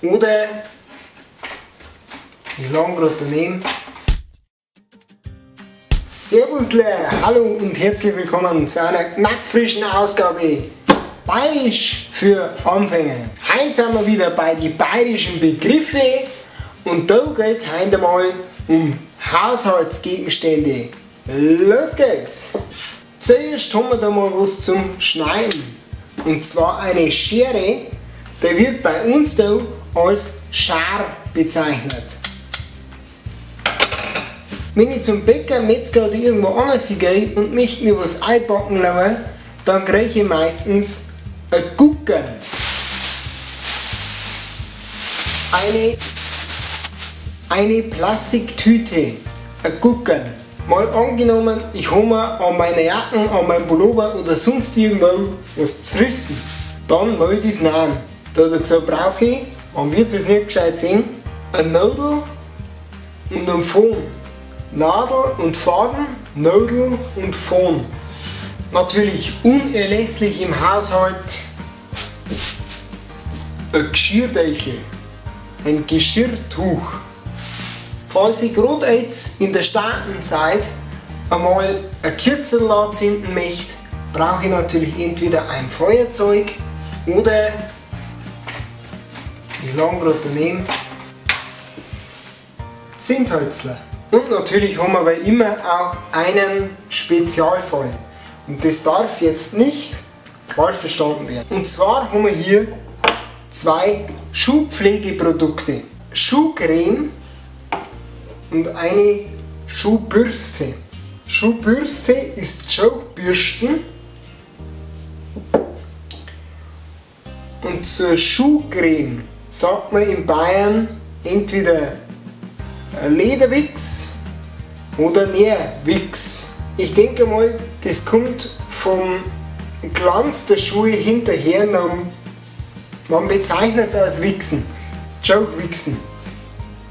Oder ich lang grad daneben. Servusle, hallo und herzlich willkommen zu einer knackfrischen Ausgabe Bayerisch für Anfänger. Heute sind wir wieder bei den bayerischen Begriffe und da geht's heute mal um Haushaltsgegenstände. Los geht's! Zuerst haben wir da mal was zum Schneiden, und zwar eine Schere, die wird bei uns da als Schar bezeichnet. Wenn ich zum Bäcker, Metzger oder irgendwo anders hingehe und möchte mir was einbacken lassen, dann kriege ich meistens ein Gucken. Eine Plastiktüte, ein Gucken. Mal angenommen, ich hole mir an meiner Jacken, an meinem Pullover oder sonst irgendwo was zerrissen. Dann muss ich das nähen. Dazu brauche ich, man wird es nicht gescheit sehen, eine Nadel und einen Faden. Nadel und Faden, Nadel und Faden. Natürlich unerlässlich im Haushalt ein Geschirrdeckel, ein Geschirrtuch. Falls ich gerade jetzt in der Startenzeit einmal ein Kerzel anzünden möchte, brauche ich natürlich entweder ein Feuerzeug oder, ich lang grad daneben, Zündhölzler. Und natürlich haben wir aber immer auch einen Spezialfall. Und das darf jetzt nicht falsch verstanden werden. Und zwar haben wir hier zwei Schuhpflegeprodukte. Schuhcreme und eine Schuhbürste. Schuhbürste ist Schuhbürsten. Und zur Schuhcreme sagt man in Bayern entweder Lederwichs oder Nährwichs. Ich denke mal, das kommt vom Glanz der Schuhe hinterher noch. Man bezeichnet es als Wichsen, Schuhwichsen.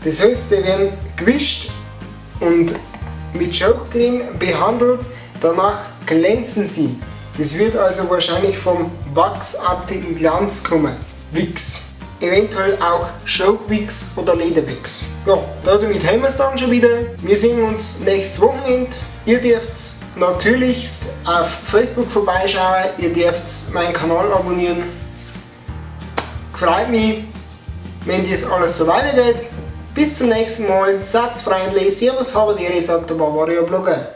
Das heißt, die werden gewischt und mit Schuhcreme behandelt, danach glänzen sie. Das wird also wahrscheinlich vom wachsartigen Glanz kommen. Wichs. Eventuell auch Schuhwichs oder Lederwichs. Ja, damit haben wir es dann schon wieder. Wir sehen uns nächstes Wochenende. Ihr dürft natürlich auf Facebook vorbeischauen, ihr dürft meinen Kanal abonnieren. Freut mich, wenn das alles so weitergeht. Bis zum nächsten Mal. Seid freundlich. Servus, habe die Ehre, sagt der Bavaria Blogger.